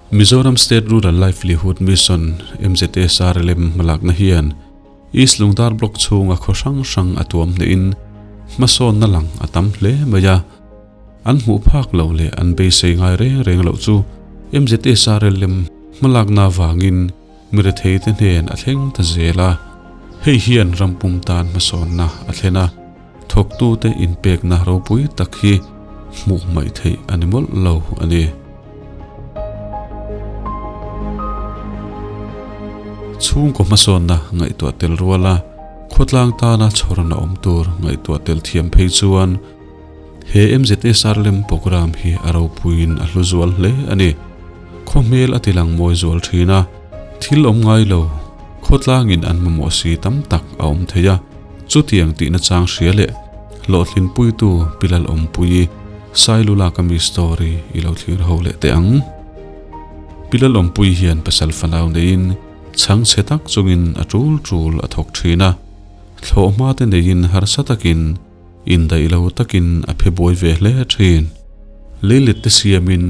Mizoram State Rural Livelihood Mission, MZSRLM, hmalakna hian East Lungdar Block chhunga khaw hrang hrang a tuam hnehin hmasawnna lang a tam hle mai a. An hmuh phak loh leh an beisei ngai reng reng loh chu MZSRLM hmalakna avangin mi retheite hnen a thleng ta zel a. Hei hian ram pum tan hmasawnna a thlen a, thawktute inpekna ropui tak hi hmuh hmaih theih a ni mawlh lo a ni. Chhungkaw hmasawnna ngaihtuah tel ruala khawtlang tana chhawrna awm tur ngaihtuah tel thiam phei chuan he MZSR lem programme hi a ropuiin a hlu zual hle a ni. Khaw hmel a tilang mawi zual thin a, thil awm ngai lo, khawtlangin an mamawh si tam tak a awm thei a, chutiang tihna chang hria leh hlawhtlinpuitu Pilal Awmpuii Sailula ka mi story i lo thlir ho leh teh ang. Pilal Awmpuii hian pasal fanau neiin chhangchhe tak chungin a tul tul a thawk thin a, thlawhhma te neiin harsa takin Indaih lo takin a phe buai ve hle thin. Leilet te siamin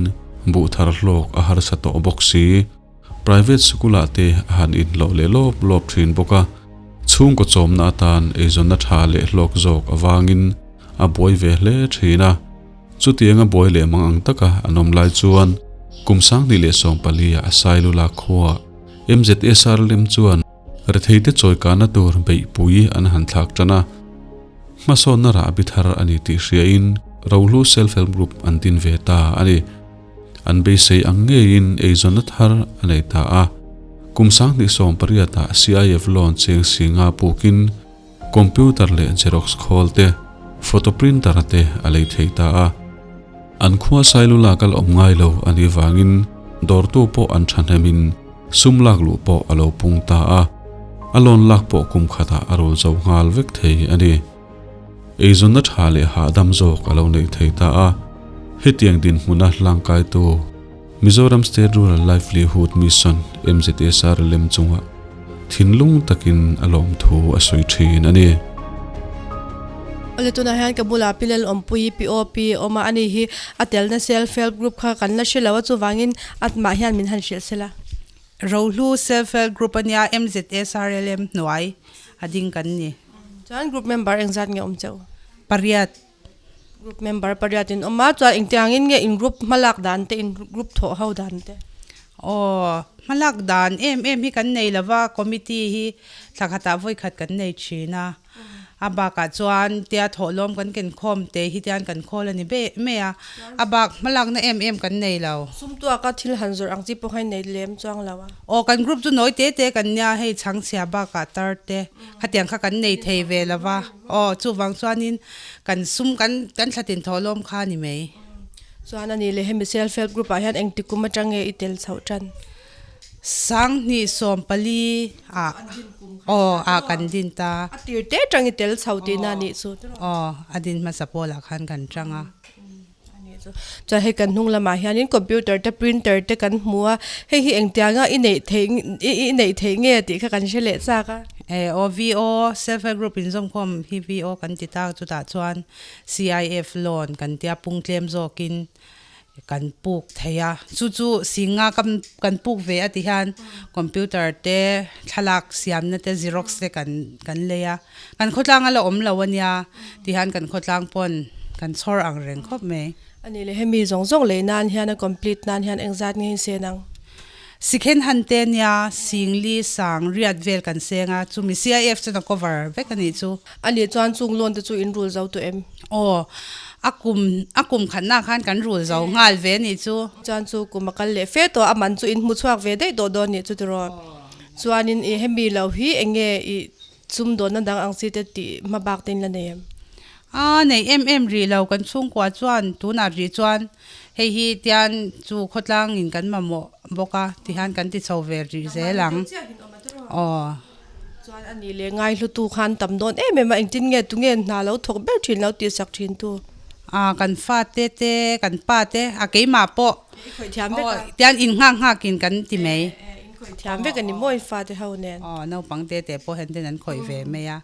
buh thar hlawk a harsa tawh bawk si. Private sikulah te a han inhlawh leh lawp lawp thin bawk a, chhungkaw chawmna atan eizawnna tha leh hlawk zawk avangin a buai ve hle thin a. Chutianga buai leh mang ang taka an awm lai chuan kum 2014 ah Sailula khuaah MZSR lem chuan Retheite chawikahna tur beihpui an han thlak tan a, hmasawnna rahbi thar a ni tih hriain Rohlu Self Help Group an din ve ta a ni. An beisei ang ngeiin eizawnna thar a nei ta a, kum 2018 ah CIF loan cheng singa pukin computer leh xerox khawl te, photo printer te a lei thei ta a. An khua Sailula kal awm ngai lo a nih vangin dawrtu pawh an thahnemin Sum lak luh pawh a lo pung ta a, a loan lak pawh kum khatah a rul zo nghal vek thei a ni. Eizawnna tha leh hahdam zawk a lo neih thei ta a, hetiang dinhmuna hlangkaitu Mizoram State Rural Livelihood Mission, MZSRLM, chungah thinlung takin a lawmthu a sawi thin a ni. Awle tunah hian ka bulah Pi Lalawmpuii, Pi Aw Pi awm a, ani hi a telna Self Help Group kha kan la hre lo a, chuvangin Atmah hian min han hrilh sela. Rohlu Self Help Group a nia, MZSRLM hnuai a ding kan ni. Chuan group member engzat nge awm cheu? Pariat. Group member pariat in awm a, chuan engtiangin nge in group hmalak dan te, in group thawh ho dan te? Aw, hmalak dan em em hi kan nei lova, committee hi thla khatah vawi khat kan nei thin a. A bakah chuan tia thawhlawm kan ken khawm te hi tian kan khawl a ni be mai a, a bak hmalakna em em kan nei lo. Sum tuaka thil han zawrh ang chi pawh kha i nei lem chuang lo a. Aw kan group chu nawi te te kan nia, hei chhangchhia bakah tar te khatiang kha kan nei thei ve lo va, aw chuvang chuanin kan sum kan kan thlatin thawhlawm kha a ni mai. Chuan a ni leh hemi self help group ah hian engti kum atang nge i tel chhoh tan? 2014 ah aw ah kan din ta. A tir te tang i tel chho tihna a nih chu. Aw a din hmasa pawlah khan kan tang a. Chuan hei kan hnung lamah hianin computer te printer te kan hmu a, hei hi engtianga i neih theih i neih theih nge tih kha kan hre leh chak a. E aw VO self help group inzawmkhawm hi VO kan ti ta chutah chuan CIF loan kan tia pung tlem zawkin Kan puk thei a, chu chu singa kam kan puk ve a ti hian computer te thlalak siamna te xerox te kan kan lei a, kan khawtlang a la awm lo a nia ti hian kan khawtlang pawn kan chhawr ang reng khawp mai. A nih leh hemi zawng zawng lei nan hian a complete nan hian engzat nge in sen ang? Sikhen han te nia singli sang riat vel kan seng a, chumi CIF chuan a cover vek a nih chu. A nih chuan chung loan te chu in rul zo tawh em? Aw, a kum a kum khatna khan kan rul zo nghal ve a nih chu. Chuan chu kum a kal leh fe tawh a, a man chu in hmu chhuak ve daih tawh dawn nih chu tiraw. Chuanin i hemi lo hi eng nge i sumdawnna dang ang chi te tih hma bak te in la nei em? A nei em em rih lo, kan chhungkua chuan tunah rih chuan hei hi tian chu khawtlang in kan mamawh bawk a tihian kan ti chho ve rih zel ang. Aw. Chuan a nih leh ngaihlutu khan tam dawn em em a, engtin nge tunge hna lo thawk ber thin lo tih sak thin tu? A kan fate te, kan pa te, a keimah pawh I khawih thiam vek a. Tian in nghak nghak in kan ti mai. In khawih thiam vek a ni maw in fate ho nen? Aw, naupang te te pawh hian ten an khawih ve mai a.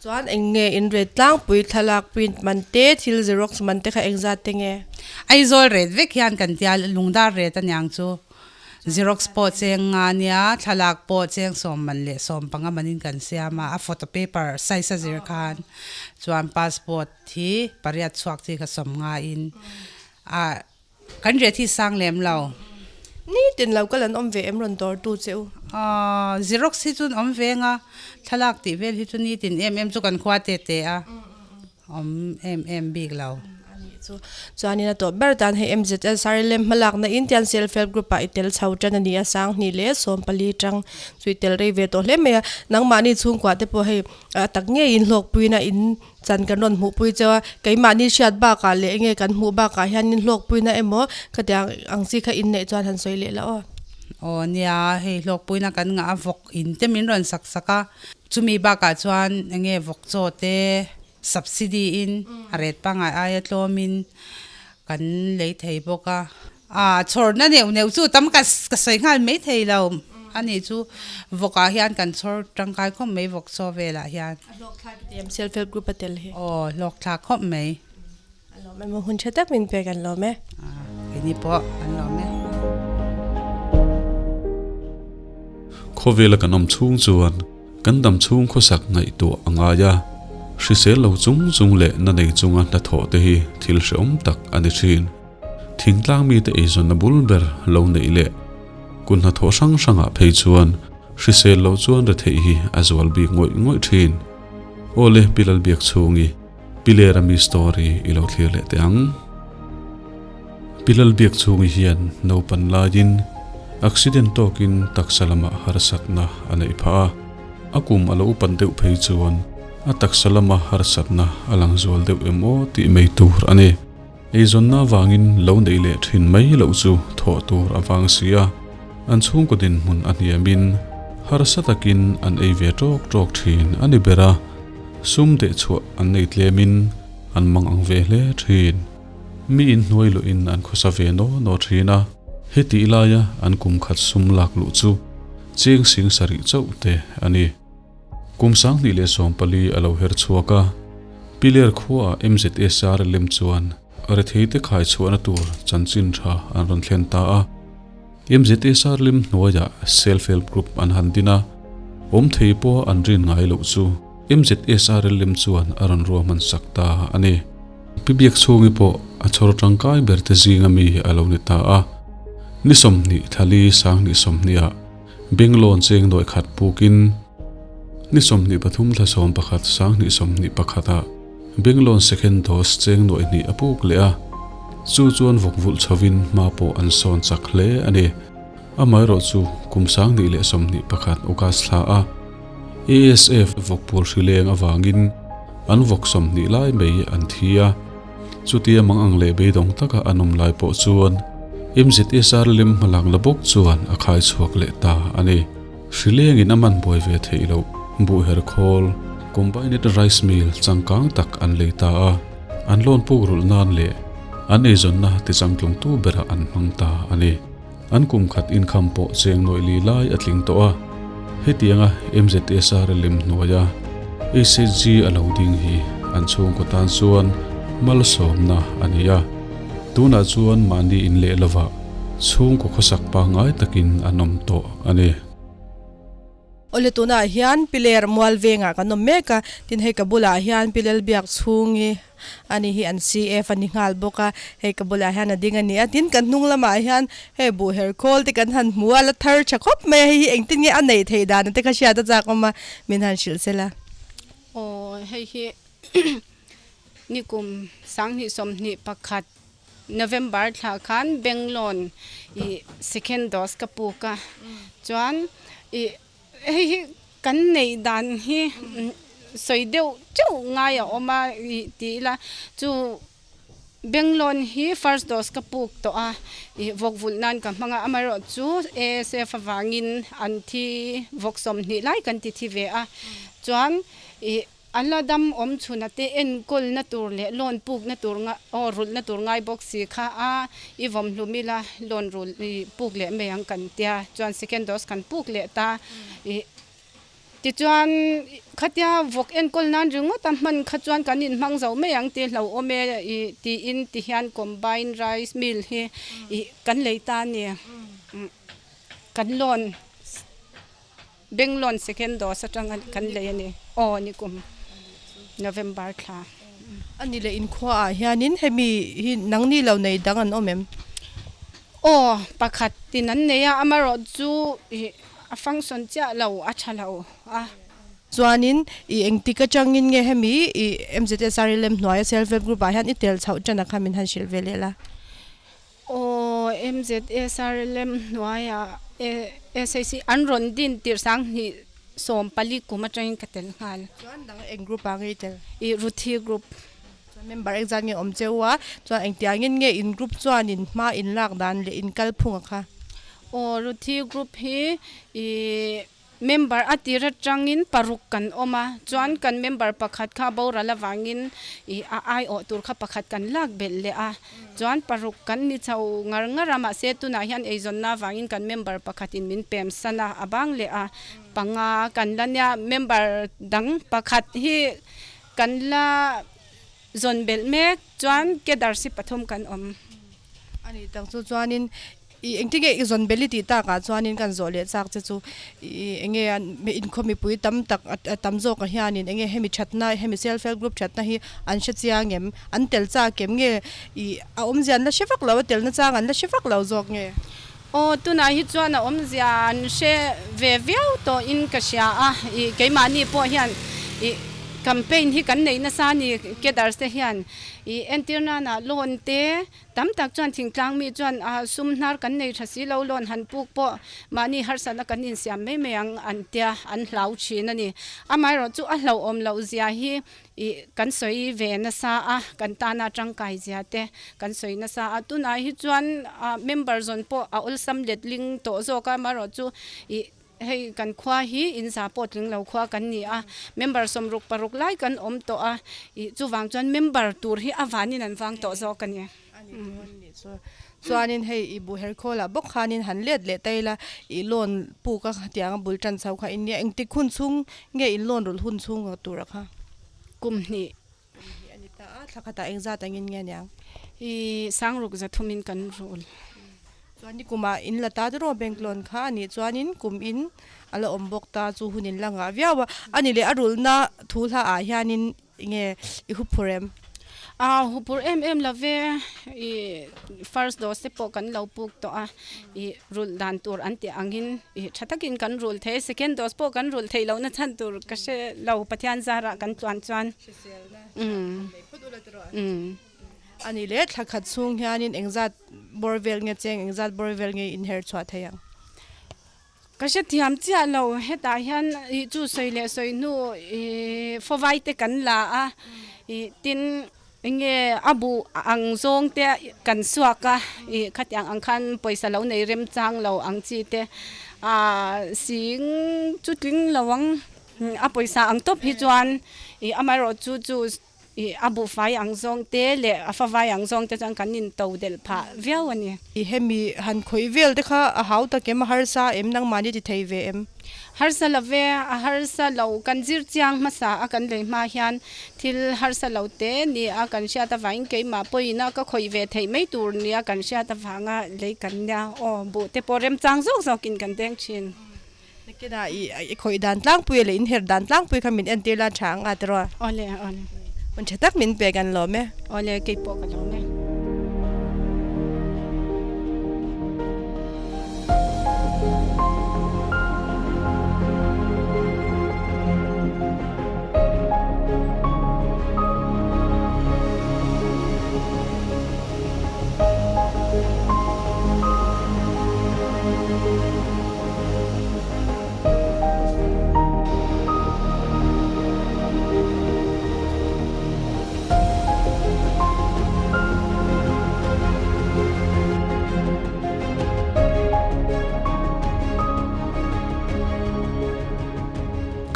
Chuan eng nge in ret tlangpui thlalak print man te, thil xerox man te kha engzat te nge? Aizawl ret vek hian kan tia, lungdar ret aniang chu. Xerox pawh cheng nga nia, thlalak pawh cheng sawm man leh sawm panga manin kan siam a, a photo paper size a zir khan chuan passport hi pariat chhuak chi kha sawm nga in a kan rate hi sang lem lo. Nitin lo kal an awm ve em rawn dawr tu che u? Aw, Xerox hi chu an awm ve nga, thlalak tih vel hi chu nitin em em chu kan khua te te a. Awm em em bik lo. A nih chu. Chuanin a tawp ber tan hei MZSR lem hmalakna in tian Self Help Group ah i tel chho tan a ni a, 2014 tang chu i tel rei ve tawh hle mai a. Nangmahni chhungkua te pawh hei a tak ngeiin hlawkpuina in chan kan rawn hmuhpui cheu a, keimahni hriat bakah leh enge kan hmuh bakah hianin hlawkpuina emaw khatiang ang chi kha in neih chuan han sawi leh la aw. Aw nia, hei hlawkpuina kan ngah a vawk in te min rawn sak sak a. Chumi bakah chuan enge vawk chaw te subsidy in a ret pangngai aia tlawmin kan lei thei bawk a. Aa chhawrna neuh neuh chu tam ka ka sawi nghal mai thei lo a nih chu vawkah hian kan chhawr tangkai khawp mai vawk chaw velah hian. A hlawk thlak i ti em self help group a tel hi? Aw hlawk thlak khawp mai. A lawm emaw hun tha tak min pek an lawm e. Keini pawh an lawm e. Khawvela kan awm chhung chuan kan dam chhung khawsak ngaihtuah a ngai a, hrisel lo chung chung leh na nei chunga hnathawh te hi thil hrehawm tak a ni thin. Thingtlang mite eizawnna bul ber lo neih leh kun hnathawh hrang hrangah phei chuan hrisel lo chuan retheih hi a zual bik ngawih ngawih thin. Awle Pi Lalbiakchhungi. Pi Lerami story i lo thlir leh teh ang. Pi Lalbiak chhungi hian naupan laiin accident tawkin taksa lamah harsatna a neih phah a, a kum a lo upat deuh phei chuan a taksa lama harsatna a lang zual deuh em aw tih mai tur a ni. Eizawnna avangin lo neih leh thin mai loh chu thawh tur a vang si a, an chhungkaw dinhmun a hniamin harsa takin an ei ve tawk tawk thin a ni ber a. Sum deh chhuah an nei tlemin an mang ang ve hle thin. Mi inhnuai luhin an khawsa ve naw naw thin a, hetih laia an kum khat sum lak luh chu cheng sing sarih chauh te a ni. Kum 2014 a lo her chhuak a, Piler khuaah MZSR lem chuan retheite khai chhuahna tur chanchin tha an rawn thlen ta a. MZSR lim hnuaiah Self Help Group an han din a, awm thei pawha an rin ngai loh chu MZSRL lim chuan a rawn ruahman sak ta a ni. Pi Biakchhungi pawh a chhawr tangkai ber te zinga mi a lo ni ta a, ni 20 thali 2020 ah Benglawn cheng nawi khat pukin ni 23 thla 11 2021 ah Benglawn second dose cheng nuaih hnih a puk leh a, chu chuan vawk vulh chhovin hma pawh an sawn chak hle a ni. Amaherawh chu kum 2021 August thla a ASF vawk pawl hri leng avangin an vawk 20 lai mai an thi a, chutia mang ang leh beidawng taka an awm lai pawh chuan MZSR lem hmalak la bawk chuan a khai chhuak leh ta a ni. Hri lengin a man buai ve theih loh, buhher khawl, combined rice mill changkang tak an lei ta a, an loan puk rulh nan leh an eizawnna tichangtlungtu berah an hmang ta a ni. An kum khat income pawh cheng nawih li lai a tling tawh a, hetianga MZSR lem hnuaia HHG a lo ding hi an chhungkaw tan chuan malsawmna a ni a, tunah chuan mahni inleh lovah Chhungkaw khawsak pangngai takin an awm tawh a ni. Awle tunah hian Piler mual vengah kan awm mek a, tin hei ka bulah hian Pilel biak chhungi a ni hi an CF a ni nghal bawk a, hei ka bulah hian a ding a ni a, tin kan hnung lamah hian hei buh her khawl te kan han hmu a, la thar tha khawp mai a, hei hi engtin nge a neih theih dan te kha hriat a chak awm a, min han hrilh se la. Aw hei hi nikum 2021 November thla khan bank loan i second dose ka puk a, chuan i hei hi kan neih dan hi sawi deuh teuh ngai a awm a i ti ila chu bank loan hi first dose ka puk tawh a i vawk vulh nan ka hmang a, amaherawh chu ASF avangin an thi vawk 20 lai kan ti thi ve a, chuan i. A la dam awm chhuna te enkawl na tur leh loan puk na tur aw rulh na tur ngai bawk si kha a i vawm hlum ila loan rulh i puk leh mai ang kan tia chuan second dose kan puk leh ta i tichuan khatia vawk enkawl nan ringawt a hman kha chuan kan inhmang zo mai ang tih hlauhawm e i tiin tihian combine rice mill hi i kan lei ta a ni. Kan loan bank loan second dose atanga kan lei a ni. Aw nikum November thla. A ni leh inkhua ah hianin hemi hi nangni lo nei dang an awm em? Aw pakhat tin an nei a, amarawh chu ih a function chiah lo a tha lo a. Chuanin i engtik atangin nge hemi i MZSR lem hnuaia self help group ah hian i tel chhoh tan a kha min han hrilh ve leh la. Aw MZSRLM hnuaiah SAC an rawn din tirh sanghnih 14 kum atangin ka tel nghal. Chuan dang eng group ah nge i tel? I Ruthi group. Chuan member engzat nge awm cheu a? Chuan engtiangin nge in group chuan in hma in lak dan leh in kal phung a kha? Aw Ruthi group hi i Member a tir atangin paruk kan awm a, chuan kan member pakhat kha boral avangin ih a aiawh tur kha pakhat kan lak belh leh a, chuan paruk kan ni chho ngar ngar a, mahse tunah hian eizawnna avangin kan member pakhatin min pem san a, a bang leh a, panga kan la nia, member dang pakhat hi kan la zawn belh mek, chuan kedar si pathum kan awm. A nih tak chu chuanin I engtin nge i zawn bel i tih takah chuanin kan zawh leh chak che chu i enge inkhawm mipui tam tak a tam zawkah hianin enge hemi thatna hemi self help group thatna hi an hre chiang em an tel chak em nge i a awmzia an la hre vak lo a telna chang an la hre vak lo zawk nge. Aw tunah hi chuan a awmzia an hre ve viau tawhin ka hria a i keimahni pawh hian i campaign hi kan neih nasa a ni cadres te hian i entir nana loan te Tam tak chuan thingtlang mi chuan sum hnar kan nei tha si lo loan han puk pawh mahni harsatna kan insiam mai mai ang an tia an hlau thin a ni. Amaherawh chu a hlauhawm loh zia hi ih kan sawi ve nasa a, kan tana tangkai zia te kan sawi nasa a. Tunah hi chuan member zawn pawh a awlsam letling tawh zawk a, amaherawh chu ih Hei kan khua hi in za pawh tling lo khua kan ni a, member 66 lai kan awm tawh a, ih chuvang chuan member tur hi a vanin an vang tawh zawk a ni. A ni dawn nih chu. Chuanin hei i buh her khawl ah bawk khanin han let leh ta ila, i loan puk a tiang a bul tan chho kha in nia, engtik hun chhung nge in loan rulh hun chhung tur a kha? Kum hnih. Kum hnih a ni ta a, thla khatah engzat angin nge aniang? I sangruk zathumin kan rul. Chuan ni kumah in la ta tiraw bank loan kha a nih chuanin kum in a la awm bawk ta chu hun in la ngah viau a, a ni leh a rulhna thu hla ah hianin enge i huphur em? A huphur em em lo ve, i first dose te pawh kan lo puk tawh a, i rulh dan tur an tih angin i tha takin kan rulh thei, second dose pawh kan rulh theih lohna chhan tur ka hre lo Pathian zarah kan tluan chuan. A nih leh thla khat chhung hianin engzat bawr vel nge cheng engzat bawr vel nge inher chhuah thei ang? Ka hrethiam chiah lo, hetah hian ih chu sawi leh sawi hnu ih fawvai te kan la a, ih tin enge a buh ang zawng te kan suak a, ih khatiang ang khan pawisa lo nei remchang lo ang chi te ah sing chu tling lo ang. A pawisa ang tawp hi chuan ih amaherawh chu chu ih a buhfai ang zawng te leh a favai ang zawng te chuan kan in to delh phah viau a ni. Ih hemi han khawih vel te kha a hau tak em a harsa em nangmahni ti thei ve em? Harsa lo ve, a harsa lo kan zir chiang hmasa a kan lei hma hian thil harsa lo te ni a kan hriat avangin keimah pawhin a ka khawih ve theih mai tur nia kan hriat avanga lei kan nia aw buh te pawh remchang zawk zawkin kan deng thin. Nakinah i i khawih dan tlangpui leh inher dan tlangpui kha min entir la tha ang a tiraw? Awle awle. Hun tha tak min pek an lawm e. Awle kei pawh ka lawm e.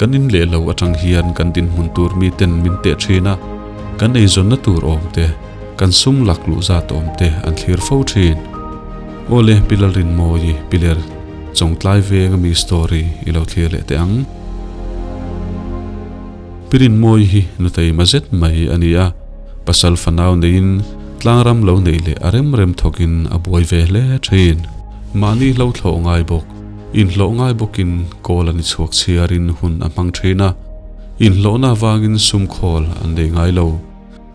Kan in leh lo atang hian kan dinhmun tur miten min teh thin a, kan eizawnna tur awm te, kan sum lak luh zat awm te an thlir fo thin. Awle Pilar Rinmawi, Piler. Chawngtlai veng ami story i lo thlir leh teh ang. Pirinmawi hi nutaima zet mai a ni a, pasal fanau neiin tlangram lo neih leh a rem rem thawkin a buai ve hle thin. Mahni hlo thlawh ngai bawk. Inhlawh ngai bawkin kawl a ni chhuak chhiarin hun a hmang thin a, inhlawhna avangin sum khawl an nei ngai lo.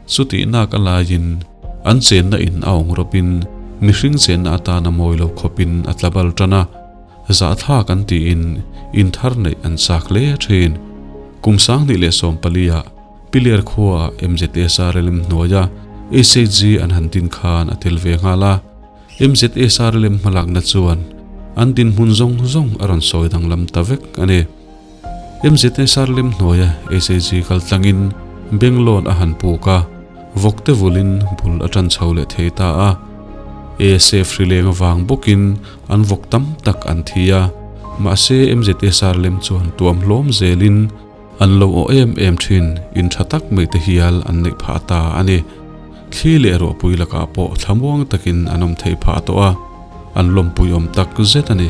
Chutih nak a laiin an chenna in a awng rawpin mihring chenna atana mawi lo khawpin a tla bal tan a, zahthlak an tiin in thar neih an chak hle thin. Kum 2014 ah Piler khuaah MZSRLM hnuaia SHG an han din khan a tel ve nghal a. MZSRLM hmalakna chuan an dinhmun zawng zawng a rawn sawi danglam ta vek a ni. MZSRLM hnuaia SHG kal tlangin bank loan a han puk a, vawkte vulin bul a tan chho leh thei ta a. ASF hrileng avang bawkin an vawk tam tak an thi a, mahse MZSRLM chuan tuam hlawm zelin An lo aw em em thin, in tha tak mai te hial an neih phah ta a ni. Thli leh ruahpui lakah pawh thlamuang takin an awm theih phah tawh a, an lawmpui awm tak zet a ni.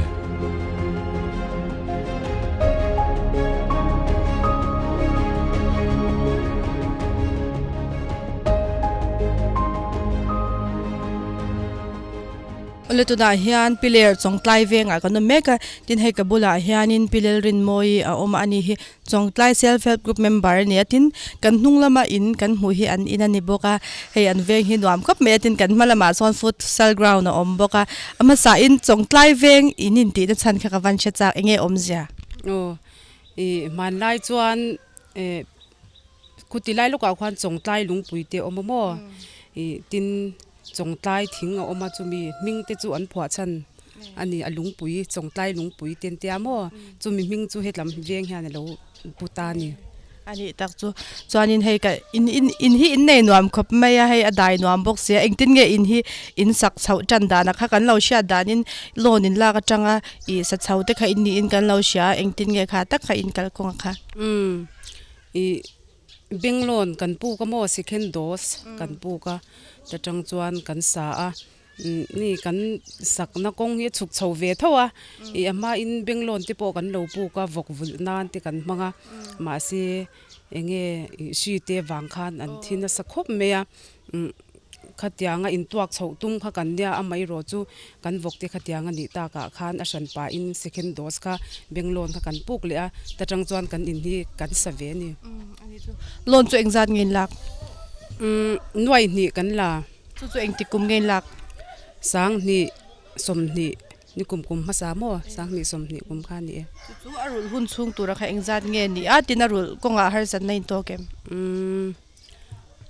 Awle tunah hian piler Chawngtlai vengah kan awm mek a, tin hei ka bulah hianin Pilel Rinmawi a awm a ni hi Chawngtlai Self Help Group member a ni a, tin kan hnung lama in kan hmuh hi an in a ni bawk a, hei an veng hi nuam khawp mai a, tin kan hma lamah chuan futsal ground a awm bawk a, a hmasa in Chawngtlai veng in intihna chhan kha ka van hre chak eng nge awmzia? Aw ih hmanlai chuan eh khuti lai lawkah khuan Chawngtlai lungpui te a awm a maw ih tin. Chawngtlai thing a awm a, chumi hming te chu an phuah chhan a ni, a lungpui, Chawngtlai lungpui te an tia maw, chumi hming chu hetlam veng hian a lo pu ta a ni. A nih tak chu, chuanin hei ka in in in hi in nei nuam khawp mai a, hei a dai nuam bawk sia, engtin nge in hi in sak chhoh tan dan a kha kan lo hriat danin loan in lak atanga ih sa chho te kha in niin kan lo hria a, engtin nge kha tak kha in kalkawng a kha. Umm ih. Bank loan kan puk a maw second dose kan puk a ta tang chuan kan sa a ni kan sakna kawng hi a chhuk chho ve tho a ih a hmain bank loan te pawh kan lo puk a vawk vulh nan te kan hmang a mahse eng nge ih hri te vang khan an thi nasa khawp mai a. Khatianga intuak chhoh tum kha kan nia amaherawh chu kan vawk te khatianga nih takah khan a hran pahin second dose kha bank loan kha kan puk leh a ta tang chuan kan in hi kan sa ve a ni. Loan chu engzat nge in lak? Nuai hnih kan la. Chu chu engtik kum nge in lak? 20 20 ni kum kum hmasa maw 20 20 kum kha a ni e. Chu chu a rulh hun chhung tura kha engzat nge ni a tin a rulh kawngah harsatna in tawk em?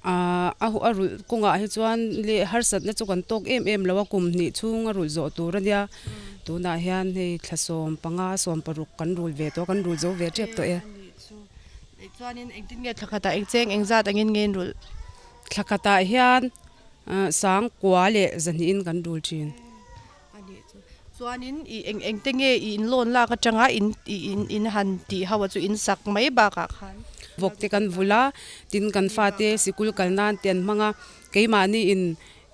Aaa a a rulh kawngah hi chuan leh harsatna chu kan tawk em em lo a kum hnih chhung a rulh zawh tur a nia tunah hian hei thla 15 16 kan rul ve tawh a kan rul zo ve tep tawh e. Chuanin engtin nge thla khatah eng cheng eng zat angin nge in rulh? Thla khatah hian 9,000 leh 200 in kan rul thin. A nih chu. Chuanin i eng eng te nge i in loan lak atanga in i in in han tih ho a chu in sak mai bakah khan. Vawk te kan vul a, tin kan fate sikul kal nan te an hmang a, keimahni in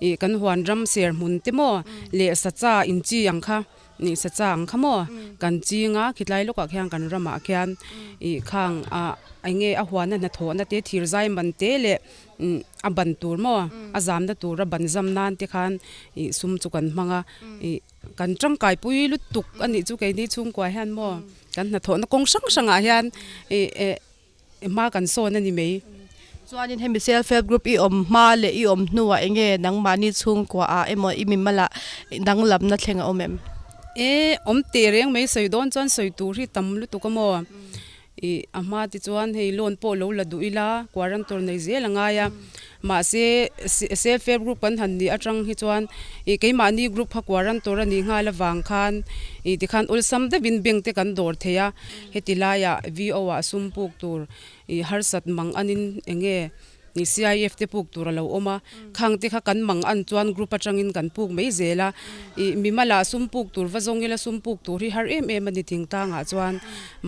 ih kan huan ram ser hmun te maw leh sacha in chi ang kha ih sacha ang kha maw kan ching a, khitlai lawkah khian kan ramah khian ih khang ah eng nge a huana hnathawhna te thir zai man te leh A ban tur maw a zamna tura ban zam nan te khan ih sum chu kan hmang a ih kan tangkai pui lutuk a nih chu keini chhungkua hian maw kan hnathawhna kawng hrang hrangah hian ih eh hma kan sawn a ni mai. Chuanin hemi self help group i awm hma leh i awm hnuah eng nge nangmahni chhungkua ah emaw i mimal ah danglamna thleng a awm em? E awm teh reng mai sawi dawn chuan sawi tur hi tam lutuk a maw. Ih a hma te chuan hei loan pawh lo la duh ila quarantor nei zel a ngai a mahse self help group kan han nih atang hi chuan ih keimahni group kha quarantor a nih nghal avang khan ih tikhan awlsam deuhin bank te kan dawr thei a heti laiah VO ah sum puk tur ih harsat mang anin eng nge Ni CIF te puk tur a lo awm a, khang te kha kan mang an chuan group atangin kan puk mai zel a, ih mimal ah sum puk tur va zawng ila sum puk tur hi har em em a ni thingtlang ah chuan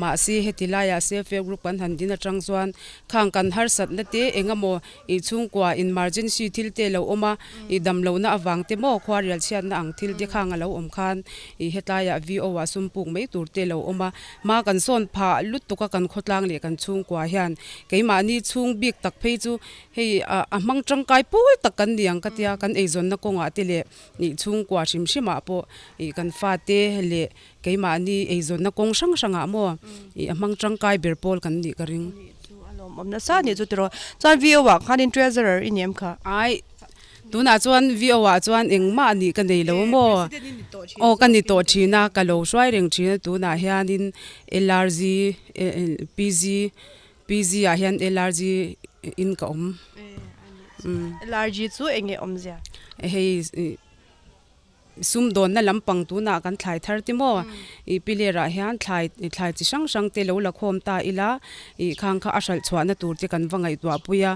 mahse heti laiah self help group kan han din atang chuan khang kan harsatna te eng emaw ih chhungkua emergency thil te lo awm a, ih damlohna avang te maw khuarial chhiatna ang thil te khang a lo awm khan ih hetlaiah VO ah sum puk mai tur te lo awm a. Hma kan sawn phah lutuk a kan khawtlang leh kan chhungkua hian keimahni chhung bik tak phei chu Hei a hmang tangkai pawl tak kan ni ang ka tia, kan eizawnna kawngah te leh ih chhungkua hrim hrimah pawh ih kan fate leh keimahni eizawnna kawng hrang hrangah maw ih a hmang tangkai ber pawl kan nih ka ring. Chu a lawmawm nasa a nih chu tiraw. Chuan VO ah khanin treasurer i ni em kha? Ai, tunah chuan VO ah chuan engmah nih ka nei lo maw? Aw ka ni tawh thin a, ka lo hruai reng thin a tunah hianin LRG, PG PG ah hian LRG in ka awm. LRG chu eng nge awmzia? Hei sumdawnna lampang tunah kan thlai thar te maw ih piler ah hian thlai thlai chi hrang hrang te lo la khawm ta ila ih khang kha a hralh chhuahna tur te kan va ngaihtuah pui a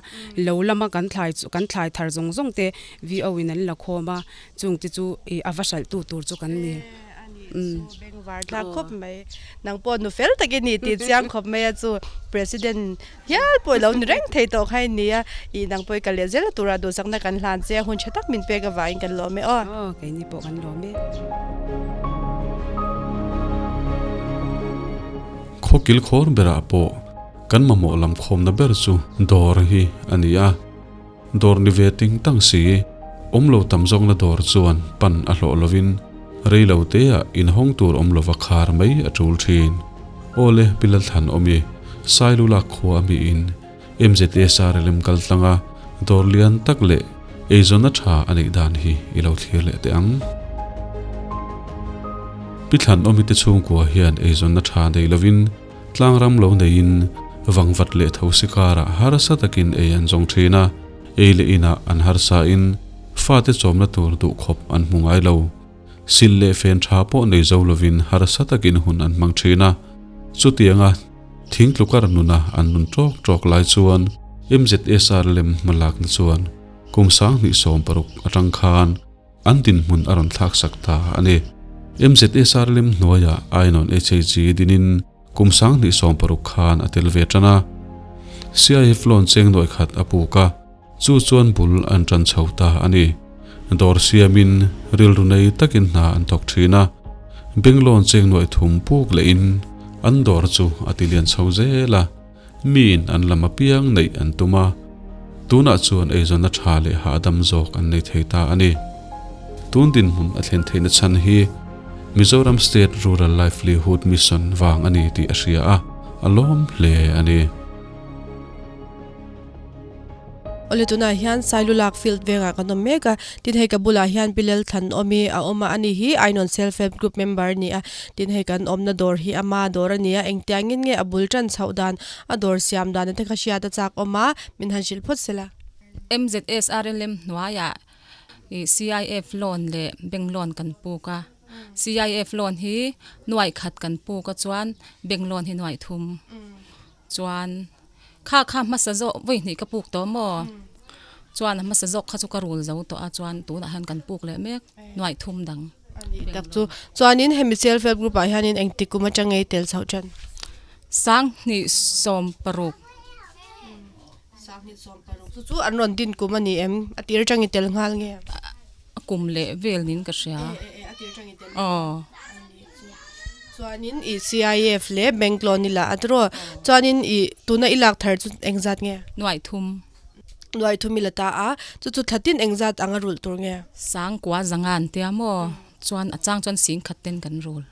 lo lama kan thlai kan thlai thar zawng zawng te VO in an la khawm a chung te chu ih a va hralh tu tur chu kan ni. Bengvar thlak khawp mai nang pawh nu fel tak i ni tih chiang khawp mai a chu President Hial pawh i lo ni reng thei tawh kha i ni a, ih nang pawh i kal leh zel a turah duhsakna kan hlan che a, hun tha tak min pek avangin kan lawm e aw. Aw, keini pawh kan lawm e. Khawkil khawr berah pawh kan mamawh lam khawmna ber chu dawr hi a ni a, dawr ni ve ting tang si, awm lo tam zawkna dawr chuan pan a hlawh lovin rei lo teah inhawng tur awm lova khar mai a tul thin. Aw le, Pi Lalthlan awmi, Sailulak khua a miin MZSRLM kal tlanga dawr lian tak leh eizawnna tha a neih dan hi i lo thlir leh teh ang. Pi Thlan awmi te chhungkua hian eizawnna tha nei lovin tlangram lo neiin vangvat leh thosi karah harsa takin ei an zawng thin a, ei leh inah an harsa in fate chawmna tur duhkhawp an hmu ngai lo. Sil leh fen tha pawh nei zo lovin harsa takin hun an hmang thin a. Chutianga thing tlukar nuna an nun tawk tawk lai chuan MZSR lem hmalakna chuan kum 2016 atang khan an dinhmun a rawn thlaksak ta a ni. MZSR lem hnuaiah Ainawn HAG dinin kum 2016 khan a tel ve tan a. CIF loan cheng nuai khat a puk a. Chu chuan bul an tan chho ta a ni. Dawr siamin rilru nei takin hna an thawk thin a, Benglawn cheng nuai thum puk lehin an dawr chu a ti lian chho zel a, miin an lam apiang neih an tum a, tunah chuan eizawnna tha leh hahdam zawk an nei thei ta a ni. Tun dinhmun a thlen theihna chhan hi Mizoram State Rural Livelihood Mission vang a ni tih a hria a, a lawm hle a ni. Awle tunah hian Sailulak field vengah kan awm mek a, tin hei ka bulah hian Bilal thlan awm i a awm a, ani hi Ainawn Self Help Group member a ni a, tin hei kan awmna dawr hi ama dawr a ni a, engtiangin nge a bul tan chhoh dan, a dawr siam dan te kha hriat a chak awm a, min han hrilh phawt sela. MZSRLM hnuaiah CIF loan leh bank loan kan puk a, CIF loan hi nuaih khat kan puk a chuan bank loan hi nuaih thum. Chuan, Kha kha hmasa zawk vawi hnih ka puk tawh maw? Chuan a hmasa zawk kha chu ka rul zo tawh a, chuan tunah hian kan puk leh mek nuaih thum dang. A nih tak chu. Chuanin hemi self help group ah hianin engtik kum atang ngei tel chhoh tan? 2016. 2016 chu chu an rawn din kum a ni em? A tir atang i tel nghal nge? A kum leh vel niin ka hria. A tir atang i tel nghal. Aw. Chuanin i CIF leh bank loan i la a tiraw? Chuanin i tuna i lak thar chu engzat nge? Nuaih thum. Nuaih thum i la ta a, chu chu thla tin engzat anga rulh tur nge? Sangkua zanga an tia maw? Chuan a chang chuan sing khat ten kan rul.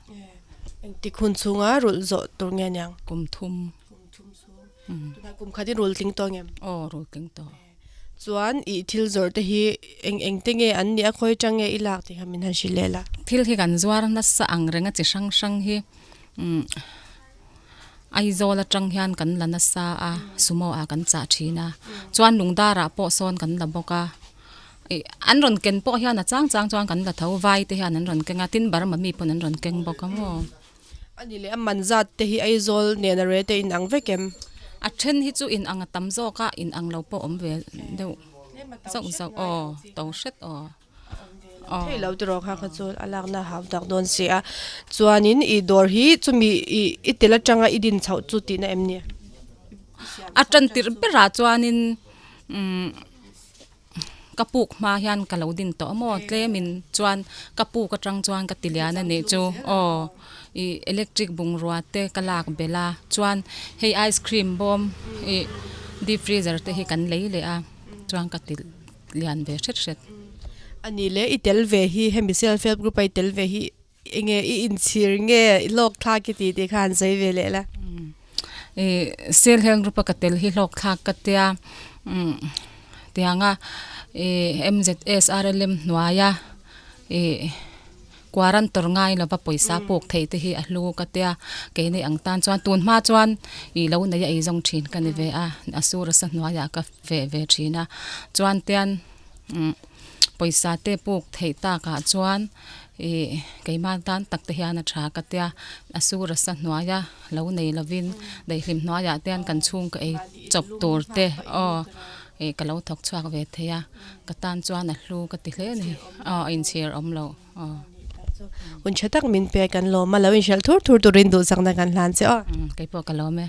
Engtik hun chhunga rulh zawh tur nge niang? Kum thum. Kum thum chhung. Tunah kum khat i rul tling tawh ngem? Aw, rul tling tawh. Chuan i thil zawrh te hi eng eng te nge an nih a, khawi atang nge i lak tih kha min han hrilh leh la. Thil hi kan zuar nasa ang reng a chi hrang hrang hi umm Aizawl atang hian kan la nasa a, sumo ah kan chah thin a, chuan lungdar ah pawh sawn kan la bawk a, ih an rawn ken pawh hian a chang chang chuan kan la tho, vai te hian an rawn keng a, tin Burma mi pawn an rawn keng bawk a maw. A ni leh a man zat te hi Aizawl nen a re te in ang vek em? A then hi chu in ang a tam zawk a, in ang lo pawh awm ve deuh zauh zauh aw, to hret aw. Aw. Thei lo tiraw kha kha chu a lakna hau tak dawn si a. Chuanin i dawr hi chumi i i tel atanga i din chhoh chu tihna em ni? A tan tirh berah chuanin umm. Ka puk hma hian ka lo din tawh maw tlemin chuan ka puk atang chuan ka ti lian a nih chu aw ih electric bungrua te ka lak belh a chuan hei ice cream bawm ih Deep freezer te hi kan lei leh a chuan ka ti lian ve hret hret. A nih leh i tel ve hi hemi self help group a i tel ve hi enge i inchhir nge i hlawk thlak i tih tih kha han sawi ve leh la. Ih self help group a ka tel hi hlawk thlak ka tia tianga ih M_Z_S_R_L_M hnuaia ih Quarantor ngai lova pawisa puk theih te hi a hlu ka tia, keini ang tan chuan tun hma chuan ih lo nei a ei zawng thin ka ni ve a, a sur a sa hnuaiah ka feh ve thin a, chuan tian umm pawisa te puk theih takah chuan ih keimah tan tak te hian a tha ka tia, a sur a sa hnuaia lo nei lovin daihlim hnuaiah te hian kan chhungkaw ei chawp tur te aw ih ka lo thawk chhuak ve thei a, ka tan chuan a hlu ka ti hle a ni, aw a inchhir awm lo. Hun tha tak min pe kan lawm a, lo inhrelh thur thur turin duhsakna kan hlan che aw. Kei pawh ka lawm e.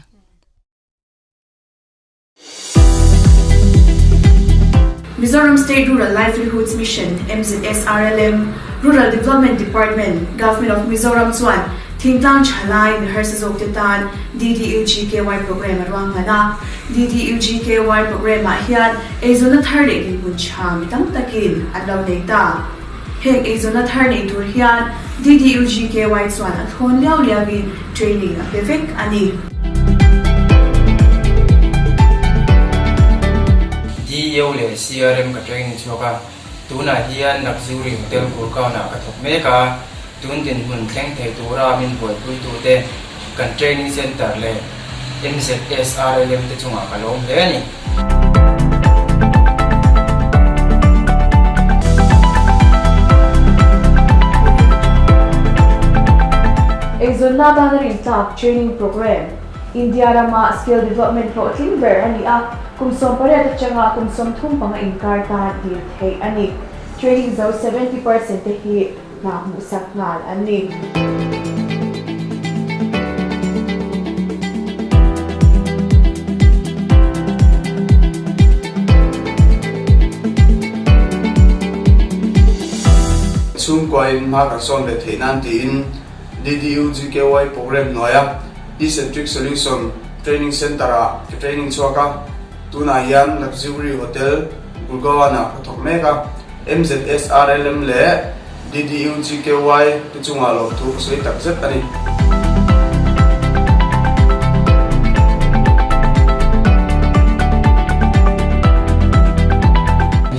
Mizoram State Rural Livelihoods Mission, MZSRLM, Rural Development Department, Government of Mizoram chuan thingtlang thalai mi harsa zawkte tan DDUGKY programme a ruahman a. DDUGKY programme-ah hian eizawnna thar leh dinhmun tha mi tam takin an lo nei ta. Heng eizawnna thar nei tur hian DDUGKY chuan a thlawn liau liauin training a pe vek a ni. DEO leh CRM ka training chhuak a, tunah hian Luxury Hotel Gurgaon-ah ka thawk mek a, tun dinhmun thleng thei tura min buaipuitute kan training centre leh MZSRLM te chungah ka lawm hle a ni. Eizawnna atana rintlak training programme, India rama skill development hlawhtling ber a ni a, kum 18 atanga kum 35 inkar tan dil theih a ni. Training zo 70 percent te hi hna hmuhsak nghal an ni. Chhungkuain hma kan sawn ve theih nan tiin DDUGKY programme hnuaia Ecentric Solution Training Centre-ah ka training chhuak a, tunah hian Luxury Hotel Gurgaon-ah ka thawk mek a. MZSRLM leh DDUGKY te chungah lawmthu ka sawi tak zet a ni.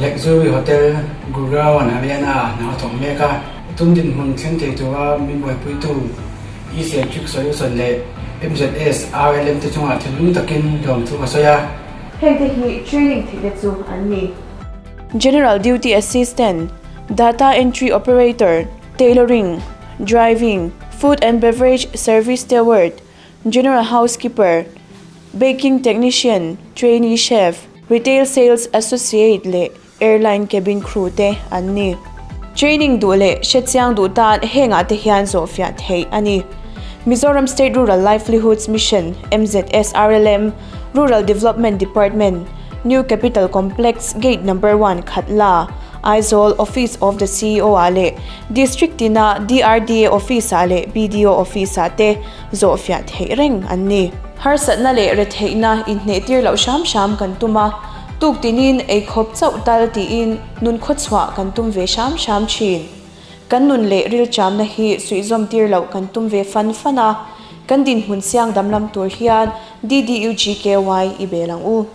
Luxury Hotel Gurgaon Haryana ah hna a thawk mek a, tum dinhmun thleng thei tura min buaipuitu Ecentric Solution leh MZSRLM te chungah thinlung takin lawmthu ka sawi a. Hengte hi training theihna chu an ni. General Duty Assistant, Data Entry Operator, Tailoring, Driving, Food and Beverage Service Steward, General Housekeeper, Baking Technician, Trainee Chef, Retail Sales Associate leh Airline Cabin Crew te an ni. Training duh leh hrechiang duh tan hengah te hian zawhfiah theih a ni. Mizoram State Rural Livelihoods Mission, MZSRLM, Rural Development Department, New Capital Complex, Gate Number One, Khatla, Aizawl, Office of the CEO ah leh District tina DRDA Office ah leh BDO Office ah te zawhfiah theih reng an ni. Harsatna leh retheihna inhnehtir loh hram hram kan tum a, tuk tinin eikhawp chauh tal tiin nun khawchhuah kan tum ve hram hram thin. Kan nun leh rilṭamna hi suihzawmtir loh kan tum ve fan fan a, kan dinhmun siang damlam tur hian DDUGKY i bel ang u.